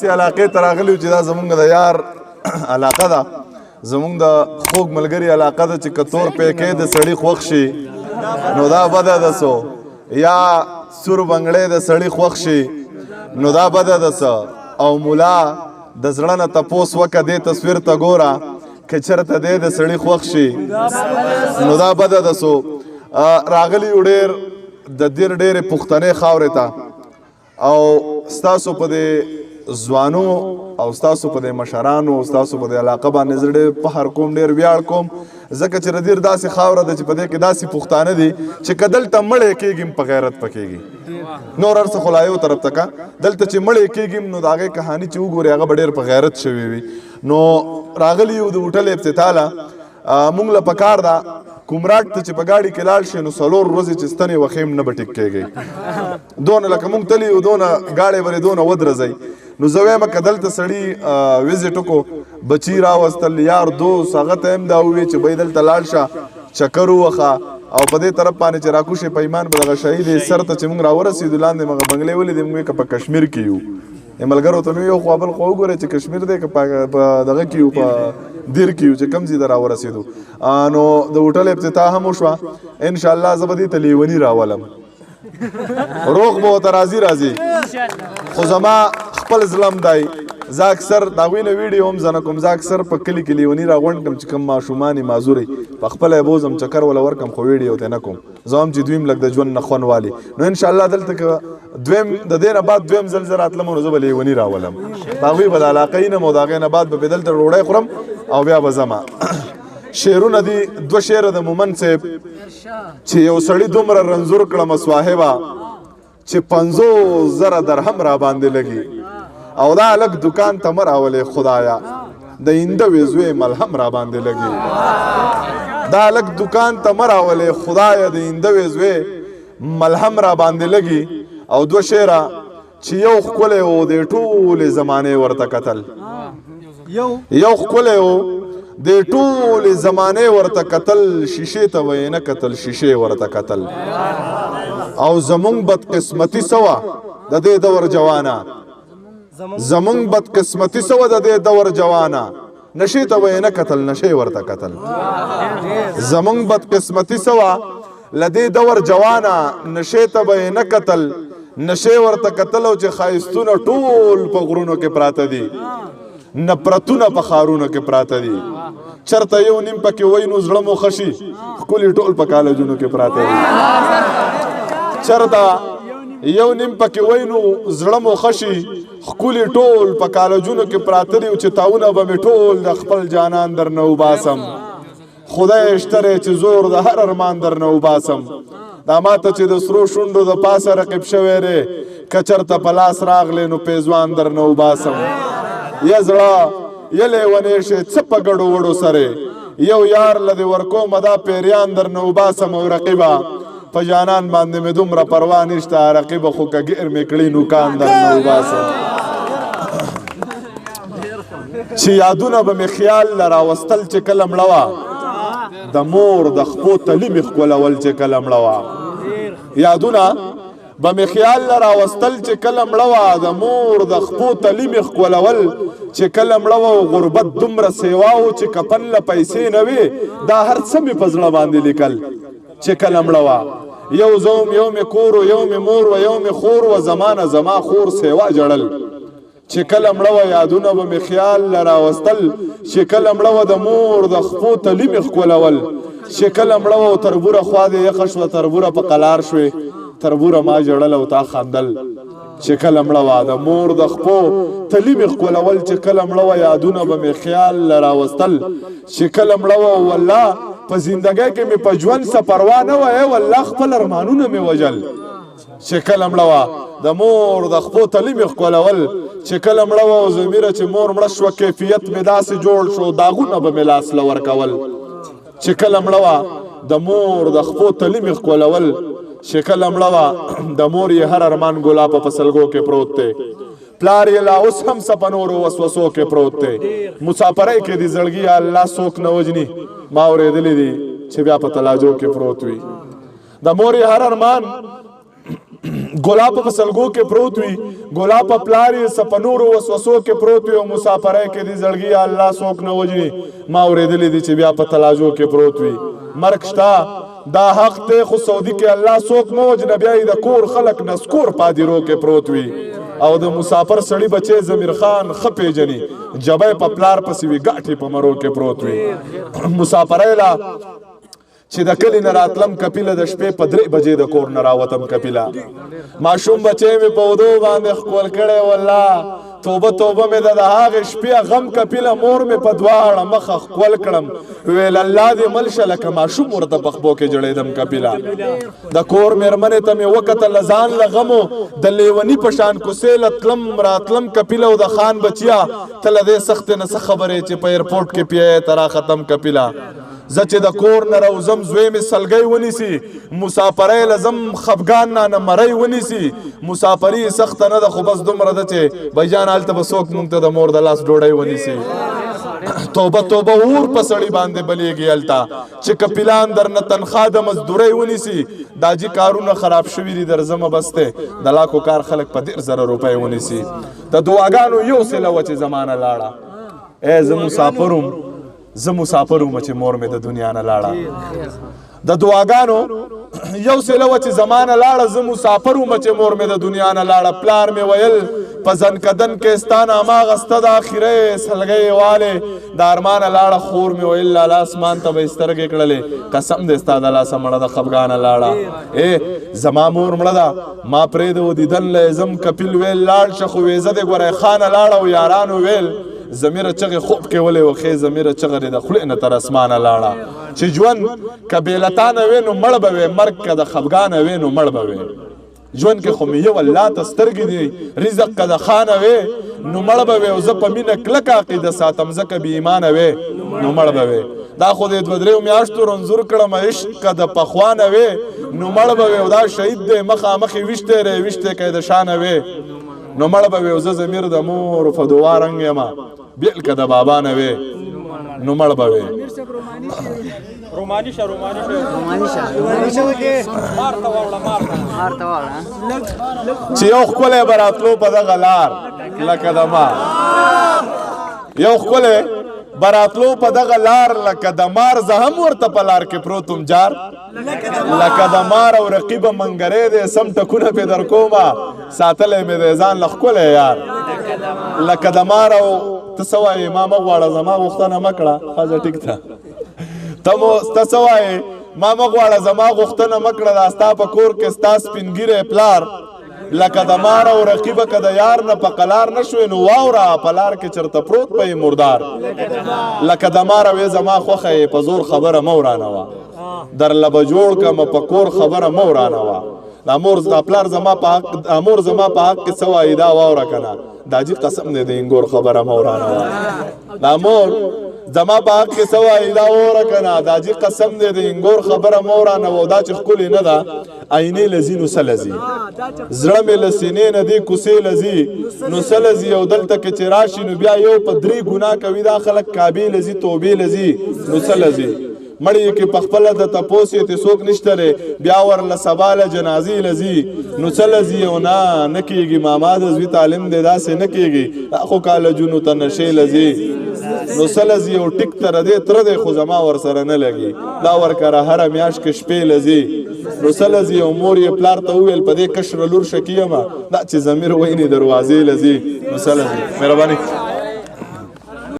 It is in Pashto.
سی علاقې ته راغلی چې دا زمونږ د یار علاقه ده، زمونږ د خوږ ملګری علاقه ده چې کتور پیکې د سړي خوښ شي نو دا بده ده سو، یا سور بنګړی د سړي خوښ شي نو دا بده ده سو، او مولا د زړه نه تپوس وکه دې تصویر ته ګوره که چېرته دی د سړي خوښ شي نو دا بده ده سو. راغلی یو ډېر د دیر ډېرې پښتنې خاورې ته، او ستاسو په دې ځوانو او ستاسو په دې مشرانو او ستاسو په دې علاقه باندې زه ډېر فخر کوم، ډېر ویاړ کوم، ځکه چې د دیر داسې خاوره ده چې په دې کې داسې پښتانه دي چې که دلته مړی کېږي هم په غیرت پکېږي. نور هر څه خو لا یو طرف ته که دلته چې مړی کېږي هم نو د هغې کهاني چې وګورې هغه به ډېر په غیرت شوی وي. نو راغلي یو د هوټل افتتاح له، مونږ له پکار ده کومراټ ته چې په ګاډي کې لاړ شي نو څلور ورځې چې ستنې وښې هم نه به ټیک کېږي، دونه لکه مونږ تلي یو دونه ګاډی به دونه ودرځئ. نو زه وایم که دلته سړي ویزټ وکړو، بچي راوستل، یار دوست هغه ته هم دا ووایي چې بھائی دلته لاړ شه چکر ووخه، او په دې طرف باندې چې راکوشې په ایمان به دغه شهید سر ته چې مونږ راورسېدو لاندې مغه بنګلې ولیدې، مونږ که په کشمیر کې یو. ملګرو ته مې یو خو بل خو وګورئ چې کشمیر دی که په دغه کې یو، په دیر کې یو چې کوم ځای ته راورسېدو. نو د هوټل افتتاح هم وشوه، انشاءالله زه به دې ته لیوني راولم، روغ به ورته راځي راځي، خو زما خپل ظلم دی. زه اکثر د هغوی نه ویډیو هم زه نه کوم، زه اکثر په کلي کې لیوني راغونډ کړم چې کوم ماشومان یې معذور وي په خپله یې بوځم چکر وله ورکړم، خو ویډیو ته نه کوم. زه هم چې دوی هم لږ د ژوند نه خوند والي. نو انشاءالله دلته که دویم د دې نه بعد دویم ځل زه راتلم نو زه به لیوني راولم، د هغوی به د علاقې نه او د هغې نه بعد به دلته ډوډۍ خورم او بیا به ځمه. شعرونه دي، دوه شعره د مومند صاحب چې یو سړي دومره رنځور کړم صاحبه چې 50,000 درهم را باندې لګي، او دا هلک دکان ته مه راولې خدایا د اینده وې زوی ملهم را باندې لګي، دا هلک دکان ته مه راولې خدایا د اینده وې زوی ملهم را باندې لګي. او دوه شعره چې یو ښکلی و د ټولې زمانې ورته کتل، یو ښکلی و د ټولې زمانې ورته کتل، شیشې ته به یې نه کتل شیشې ورته کتل. او زمونږ بدقسمتي څه وه د دې دور جوانه، زمونږ بدقسمتي څه وه د دې دور جوانه، نشې ته به یې نه کتل نشې ورته کتل. زمونږ بدقسمتي څه وه له دې دور جوانه، نشې ته به یې نه کتل نشې ورته کتل. او چې ښایستونه ټول په غرونو کې پراته دي، نفرتونه په ښارونو کې پراته دي، چرته یو نیم پکې وای نو زړه مو ښه شي، ښکلي ټول په کالجونو کې پراته دي، چرته یو نیم پکې وای نو زړه مو ښه شي، ښکلي ټول په کالجونو کې پراته دي. چې تاونه به مې ټول د خپل جانان درنه وباسم، خدای شته چې زور د هر ارمان درنه وباسم. دا ماته چې د سرو شونډو د پاسه رقیب شوی دی، که چرته په لاس راغلې نو پیزوان درنه وباسم. یا زړه یا لیونی شې څه په ګډو وډو سره، یو یار له دې ورکومه دا پیریان درنه وباسم. او رقیبه په جانان باندې مې دومره پروا نشته، رقیبه خو که ګیر مې کړي نوکان درنه وباسم. چې یادونه به مې خیال له راوستل چې کله مړه وه، د مور د خپو تلي مې ښکلول چې کله مړه وه، یادونه به مې خیال له راوستل چې کله مړه وه، د مور د خپو تلي مې ښکلول چې کله مړه وه. غربت دومره سیوا و چې کفن له پیسې نه وې، دا هر څه مې په زړه باندې لیکل چې کله مړه وه. یو زوم یو مې کور و، یو مې مور و، یو مې خور و، زمانه زما خور سیوا جړل چې کله مړه وه. یادونه به مې خیال له راوستل چې کله مړه وه، د مور د خپو تلي مې ښکلول چې کله مړه وه. تربوره خوا دې یخه شوه، تربوره په قلار شوې، تربوره ما ژړل او تا خندل چې کله مړه وه. د مور د خپو تلي مې ښکلول چې کله مړه وه، یادونه به مې خیال له راوستل چې کله مړه وه. والله په زندګۍ کې مې په ژوند څه پروا نه وه، والله خپل ارمانونه مې وژل چې کله مړه وه. د مور د خپو تلي مې ښکلول چې کله مړه وه. او ضمیره چې مور مړه شوه کیفیت مې داسې جوړ شو، داغونه به مې لاس له ورکول چې کله مړه وه. د مور د خپو تلي مې ښکلول چې کله مړه وه. د مور یې هر ارمان ګلاب په سلګو کې پروت دی، پلار یې لا اوس هم څه په نورو وسوسو کې پروت دی. مسافرۍ کې دي زړګي الله څوک نه وژني، ما اورېدلي دي چې بیا په تلاجو کې پروت وي. د مور یې هر ارمان ګلاب په سلګو کې پروت وي، ګلاب په پلار یې څه په نورو وسوسو کې پروت وي، او مسافرۍ کې دي زړګي الله څوک نه وژني. ما اورېدلي دي چې بیا په تلاجو کې پروت وي. مرګ شته دا حق دی، خو سعودي کې الله څوک مه وژنه، بیا یې د کور خلک نسکور پادیرو کې پروت وي. او د مسافر سړي بچی ضمیر خان ښه پېژني، جبی په پلار پسې وي، ګاټې په مرو کې پروت وي. مسافرۍ له چې د کلي نه راتلم کپیله، د شپې په 3 بجې د کور نه راوتم کپیله، ماشوم بچی مې په اودو باندې ښکل کړی، والله توبه توبه مې ده د هغې شپې غم کپیله، مور مې په دواړه مخه ښکل کړم، ویل الله دې مل شه، لکه ماشوم ورته په خپو کې جړېدم کپیله. د کور مېرمنې ته مې وکتل، ځان له غمو د لیوني په شان کوڅې له تلم راتلم کپیله. او د خان بچیا ته له دې سختې نه څه خبرې چې په ایرپورټ کې پیایې ته راختم کپیله. زه چې د کور نه راوځم زوی مې سلګۍ ونیسي، مسافرۍ له ځم خفګان نه مرۍ ونیسي. مسافري سخته نه ده، خو بس دومره ده چې بایجان هلته به څوک مونږ ته د مور د لاس ډوډۍ ونیسي. توبه توبه اور په سړي باندې بلېږي هلته چې کپیلان درنه تنخوا د مزدورۍ ونیسي. دا جي کارونه خراب شوي دي، درځمه بس دی د لاکو کار خلک په 30,000 روپۍ ونیسي. د دعاګانو یو سله وه چې زمانه لاړه. ای زه مسافر وم، زه مسافر وم چې مور مې د دنیا نه لاړه. د دعاګانو یو سله وه چې زمانه لاړه، زه مسافر وم چې مور مې د دنیا نه لاړه. پلار مې ویل په ځنکدن کې ستا نه هماغه سته د اخرې سلګۍ والې د ارمانه لاړه. خور مې ویل لالا اسمان ته به یې سترګې کړلې، قسم دی ستا د لاسه مړه د خفګانه لاړه. ای زما مور مړه ده، ما پرېږده و دیدن له یې ځم. کپیل ویل لاړ شه، خو ویزه دې ګوره خانه لاړه. او یارانو ویل زمیره چغې خوب کې ولې وخې، زمیره چغه دې د خولې نه تر اسمانه لاړه. چې ژوند که بې له تا نه وې نو مړ به وې، مرګ که د خفګانه وې نو مړ به وې. ژوند کې خو مې یو الله ته سترګې دي، رزق که د خانه وې نو مړ به وې. او زه په مینه کلکه عقیده ساتم، ځکه بې ایمانه وې نو مړ به وې. دا خو دې 2-3 میاشتو رنځور کړم، عشق که د پخوا نه وې نو مړ به وې. او دا شهید دی مخامخ یې ویشتی دی، ویشتی که د شا نه وې نو مړ به وې. او زه ضمیر د مور په دعا رنګ یم، بېل که د بابا نه وې نو مړ به وې. روماني شه، روماني شه، روماني شه، روماني شه، مار ته واوړه، مار ته، مار ته واوړه. چې یو ښکلی به راتلو په دغه لار لکه د مار، یو ښکلی به راتلو په دغه لار لکه د مار، زه هم ورته په لار کې پروت وم جار لکه د مار. او رقیبه منګری دی سم ټکونه پې در کومه، ساتلی مې دی ځان له ښکلی یار لکه د مار. او ته څه وایې؟ ما مه غواړه، زما غوښتنه مه کړه. ښځه ټیک ده، ته مو ته څه وایې؟ ما مه غواړه، زما غوښتنه مه کړه. دا ستا په کور کې ستا سپین ږیری پلار لکه د مار. او رقیبه که د یار نه په قلار نه شوې نو واوره، په لار کې چېرته پروت به یې مردار لکه د مار. او زما خوښه یې په زور خبره مه ورانوه، درله به جوړ کړم په کور خبره مه ورانوه. دا مور دا پلار زما په حق، دا مور زما په حق کې څه وایي دا واوره که نه، دا جي قسم دی د اینګور خبره مه ورانوه. دا مور زما په حق کې څه وایي دا واوره که نه، دا جي قسم دی د اینګور خبره مه ورانوه. دا چې ښکلې نه ده آینې لځي نو څه لځي، زړه مې له سینې نه دې کوڅې لځي نو څه لځي. او دلته کې چې راشي نو بیا یو په 3 ګناه کوي دا خلک، کعبې لځي توبې لځي نو څه لځي. مړی کې په خپله د تپوس یې ته څوک نشته دی، بیا ورله سبا له جنازې لځي نو څه لځي. او نه نه کېږي ماما د زوی تعلیم دی داسې نه کېږي، دا خو کالجونو ته نشې لځي نو څه لځي. او ټیک تر دې تره دی خو زما ورسره نه لګي، دا ورکره هره میاشت کې شپې لځي نو څه لځي. او مور یې پلار ته وویل په دې کشره لور شکي یم، دا چې ضمیر ویني دروازې لځي نو څه لځي. مهرباني.